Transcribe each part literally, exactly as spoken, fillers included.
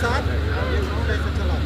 साथ ये घूम रहे थे, चला।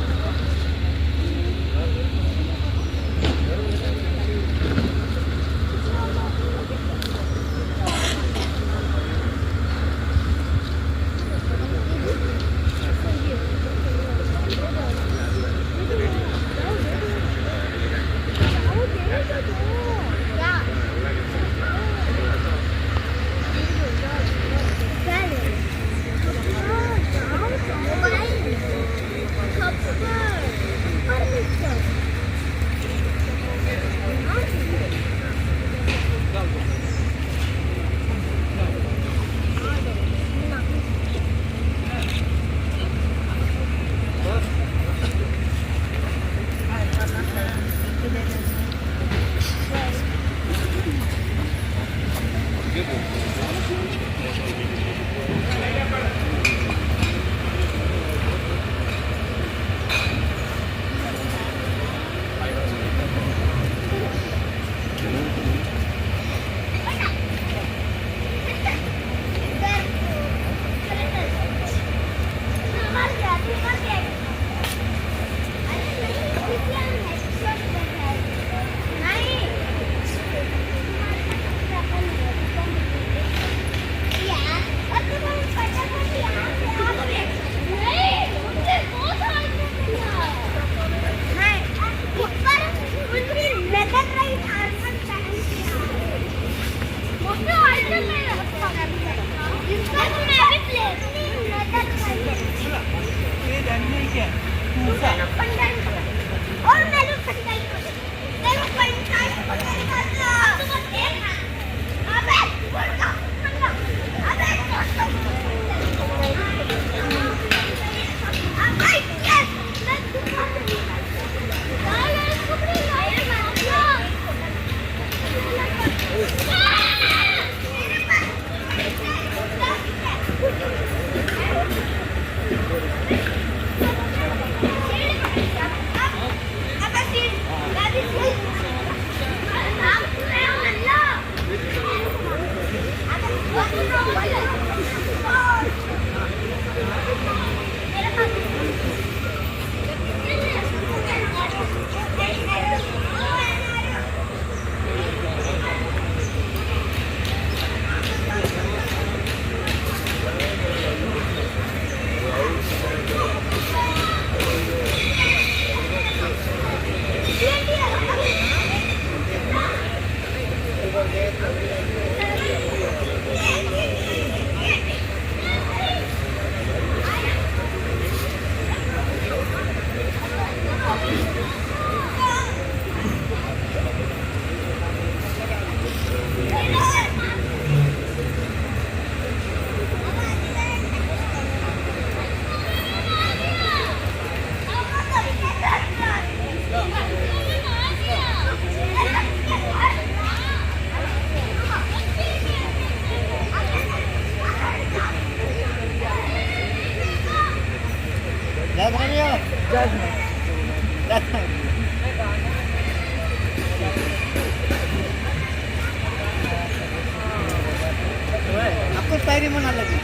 अक्कुन पैरी मना लगी।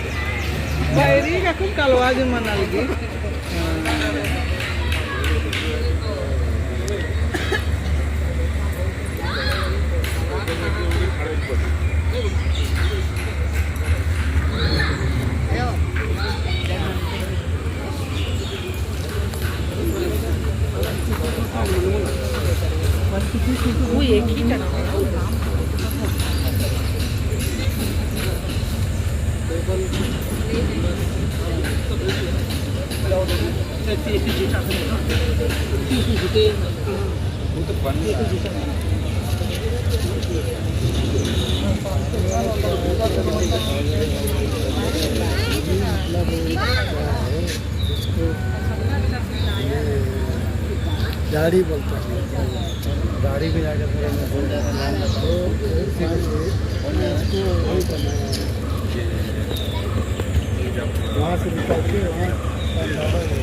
पैरी अक्कुन कलवा जे मना लगी। वो एक ही टका है। इसको ये दाढ़ी बोलते हैं। दाढ़ी भी आगे पूरा में बोल रहा है। तो इसको वही करना है। वहाँ से निकाल के वहाँ डाला है।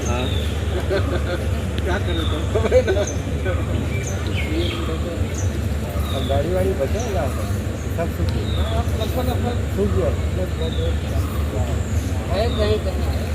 हाँ। क्या करें तो? अब दाढ़ी वाढ़ी बचा है ना? सब सूख गया। सूख गया। है, कहीं, कहीं है।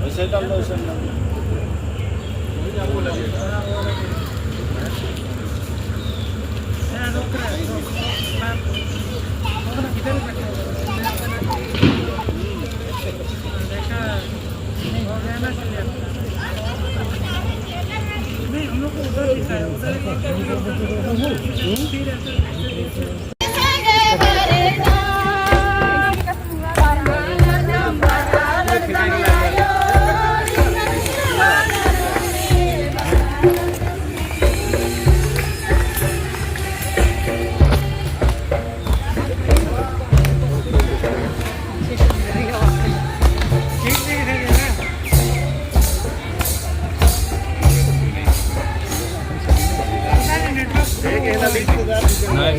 वैसे डाल दो, वैसे डाल दो। नहीं,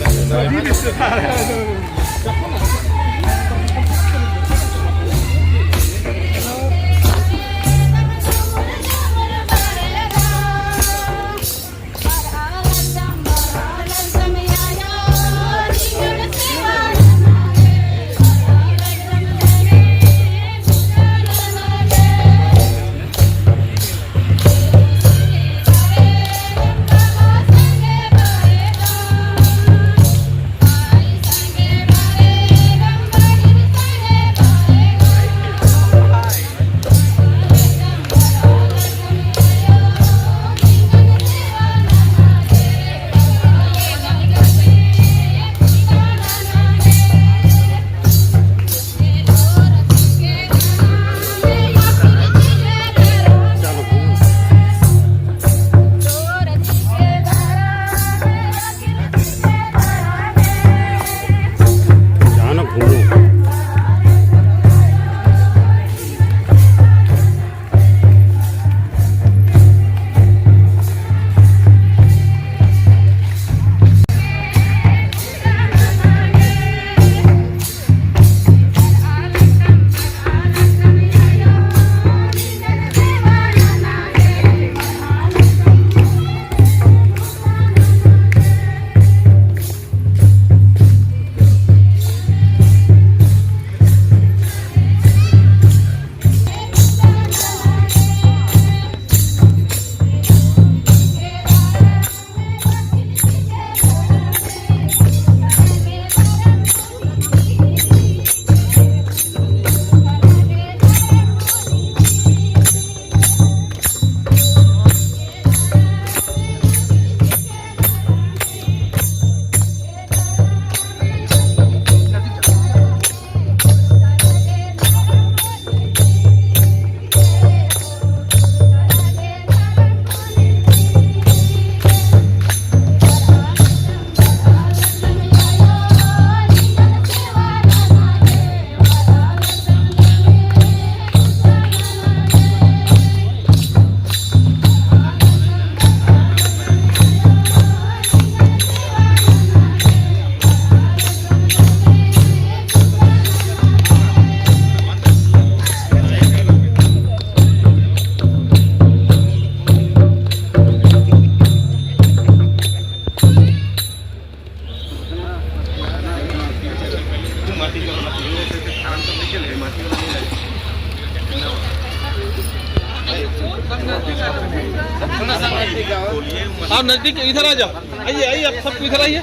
आप नजदीक इधर आ जाओ, आइए, आइए, आप सबको इधर आइए।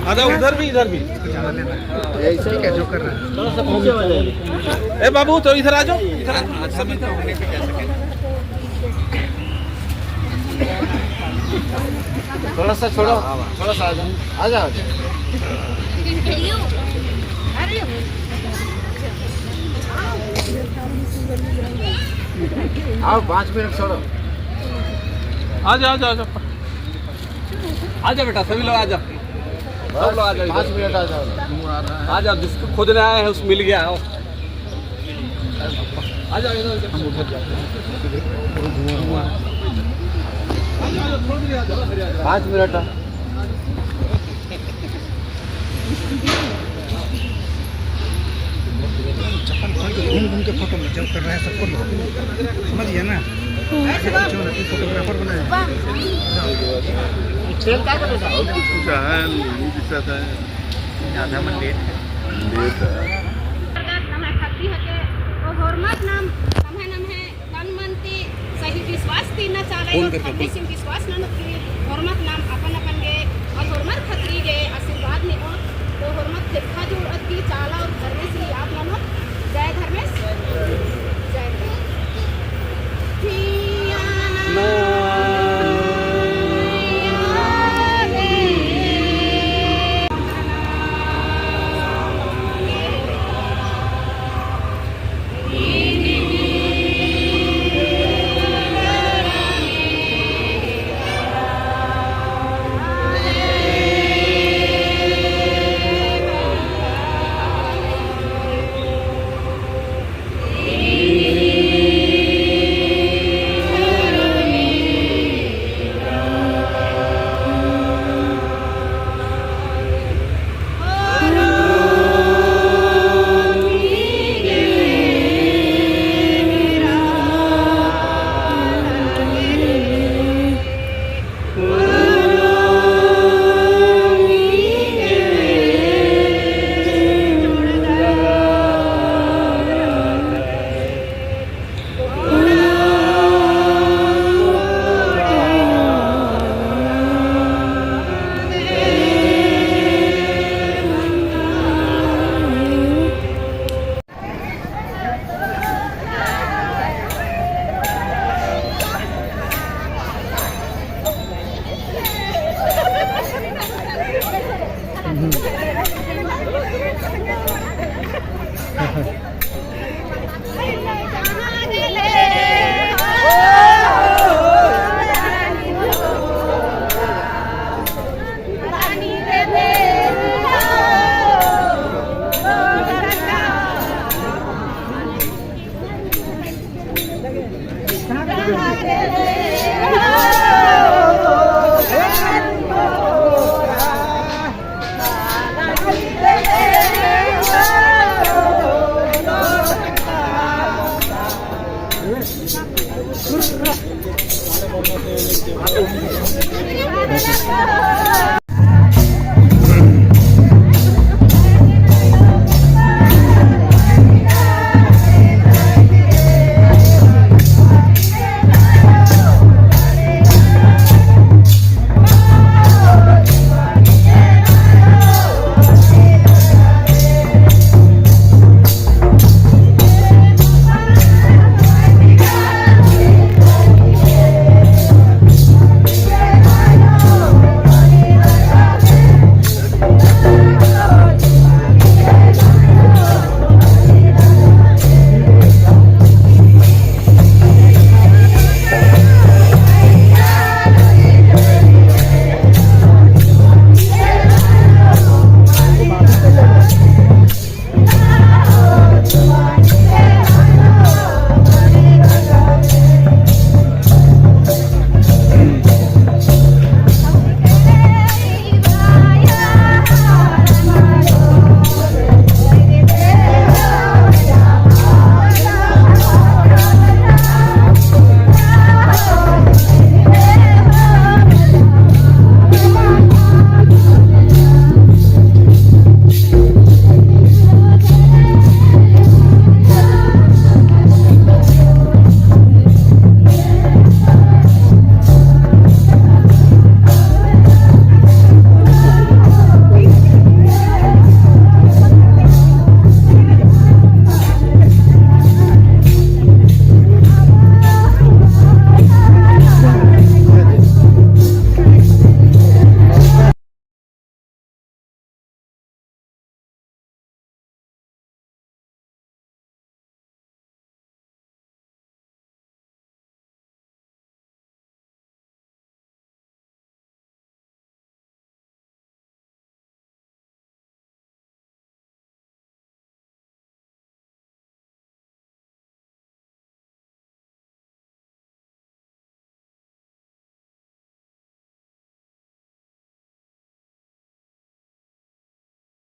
आ जाओ, उधर भी, इधर भी। ठीक है, जो कर रहा है। ए बाबू, तो इधर आ जाओ, इधर आ जाओ, सब इधर। थोड़ा सा छोड़ो, थोड़ा सा आ जाओ, आ जाओ, आ जाओ। आओ, पाँच मिनट छोड़ो। आ जाओ, आ जाओ, आ जाओ। आ जाओ बेटा, सभी लोग आ जाओ। सब लोग आ जाओ, पाँच मिनट आ जाओ। आ जाओ, जिसको खोजने आए हैं, उस मिल गया, आओ। आ जाओ, इधर, इधर। हम उधर जाते हैं। पाँच मिनट। चप्पल खोल के घूम घूम के फोटो में जब कर रहा है सबको लोग, समझ गया ना? आगे पीछे वाला कोई फोटोग्राफर बनाया। और कुछ कुछ है, नहीं दिखता है। ज़्यादा मन लेट है। लेट है। नम्है खद्दी हके, तो होरमत नाम, नम्है, नम्है तन मन ती सही विश्वास ती ना चाला, फोन करके, फोन। विश्वास ननोत की होरमत नाम अपन अपन